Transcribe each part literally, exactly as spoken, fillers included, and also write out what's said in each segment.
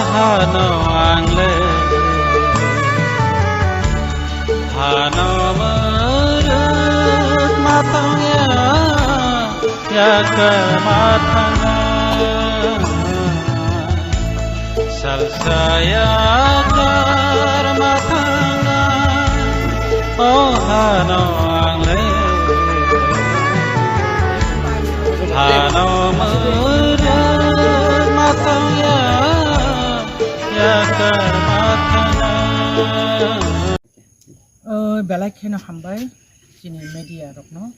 Hano ang le, hano murut matang ya, ya ke matang. Salsa ya kar matang, oh hano ang le, hano murut matang ya, ya kar matang. O belai kheno hambai chini media rokno.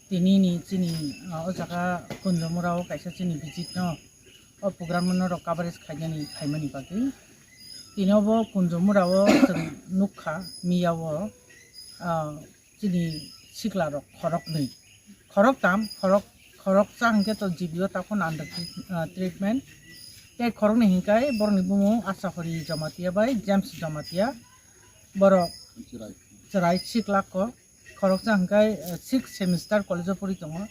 Tini ni chini, ah, o jaga Kunjumura o kaisa chini visit no, o program no rok coverage khainani phaimani bagwi. Tini obo Kunjumura o chwng nukha miya o, ah, chini sikla rok khoroknwi, khoroktam, khorok, khoroksa hwnkhe to G B o takhon under treat-, ah, treatment. Tei khoroknwi hwnkhe borokni bumung Asahori Jamatia bai James Jamatia. Borok chwrai sikla kok. Khoroksa hwnkhe, eh, sixth semester college o pori tongo.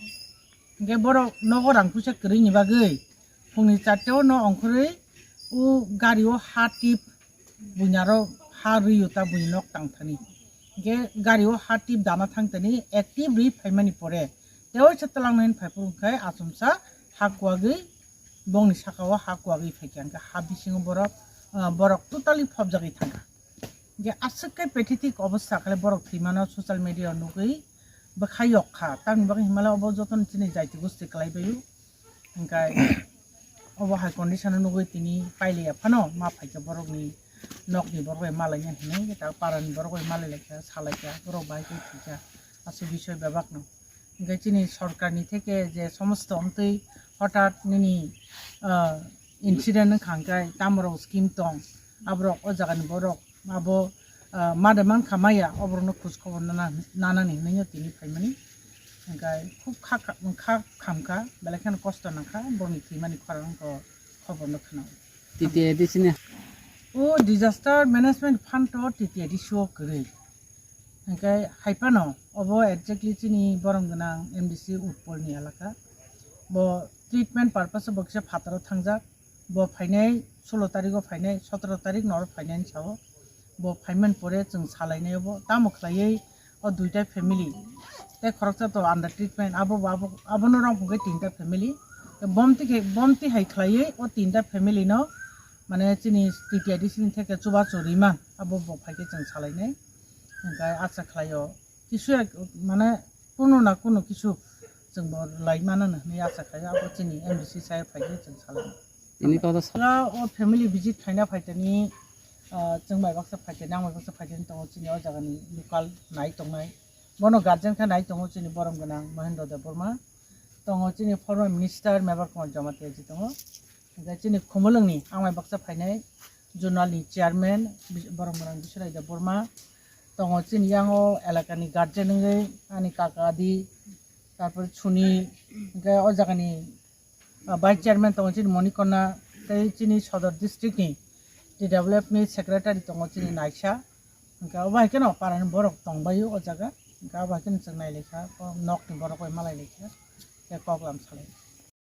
Hwnkhe borok nogo rang puisa kwrwini bagwi phungni charte o no ongkhorwi o gari o ha tip buini aro ha rwi o ta buini nok tang thani. Hwnkhe gari o ha tip dana thang thani active rwi phaimani pore tei waisa twlangnai phai phuru hwnkhe achomsa ha kuwagwi bongni saka o ha kuwagwi phaikha hwnkhe ha bisingo borok, ah, borok totally phobjagwi thangkha. Je aswk khe pathetic obostha khe borok thwimano social media o nugwi bwkha yok kha. Tamni bagwi hinmale obo jotono chini jaiti gosti kwlai baio. Hwnkhe obo hai condition o nugwi tini pailiya phano ma phaikha borokni nokni borok bai malaina hinwi, ta parani borok bai malai laikha, salaikha, borok bahai khe thwikha aswk bisoi bebakno. Hwnkhe chini sorkarni theke je somosto omtwi hothat nini, ah, incident wngkha hwnkhe tamorok scheme tong, aborok o jagani borok abo, ah, made mankha maya, oborokno khoj khobor nana, nanani hinwi tini phaimani. Hwnkhe khub kha, kha, kha, khamkha, belai kheno kosto nangkha, borokni thwimani khorang wngkha. Khobor no khwnao. T T A D C ni. O disaster management fund to T T A D C o kwrwi. Hwnkhe hai phano obo exactly chini borom gwnang M D C Utpol ni elaka. Bo treatment purpose o bo kisa phataro thangjak. Bo phainai solo tarik o phainai, sotoro tarik no oro phainai hinwi sao. Bo phaimani pore chwng salainai obo. Tamo khlaiwi o duita family tei khoroksa to under treatment, abo bo abo, abono rong hwnkhe tinta family. Bomti khe, bomti hai khlaiwi o tinta family no mane chini T T A D C ni theke chubachu rima abo bo phaikhe chwng salainai. Hwnkhe acha khlaio kisu ek mane kunu na kunu kisu chwng bo lai mano hinwi acha khlaio, abo chini M D C sai phaikhe chwng salainai. Tini kok sa- Ora o family visit khaina phaitani, ah, chwng bai baksa phaitani, ang bai baksa phaitani tongo chini o jagani local nai tongnai. Bono guardian khe nai tongo chini borom gwnang Mahendra Debbarma. Tongo chini former minister Mebar Kumar Jamatia ji tongo. Hwnkhe chini Khumulwngni ang bai baksa phainai zonal ni chairman bis-, borom gwnang Biswrai Debbarma. Tongo chini yang o elakani guardian wngwi ani kaka di, tarpor Sunil, hwnkhe o jagani ah, vice chairman tongo chini Monikona, tei chini Sodor district ni T W F ni secretary tongo chini Naisa. Hwnkhe obo hai kheno parani borok tongbaio o jaga. Hwnkhe obo hai kheno chwng nailaikha, o nokni borok bai malailaikha, tei koklam salaikha.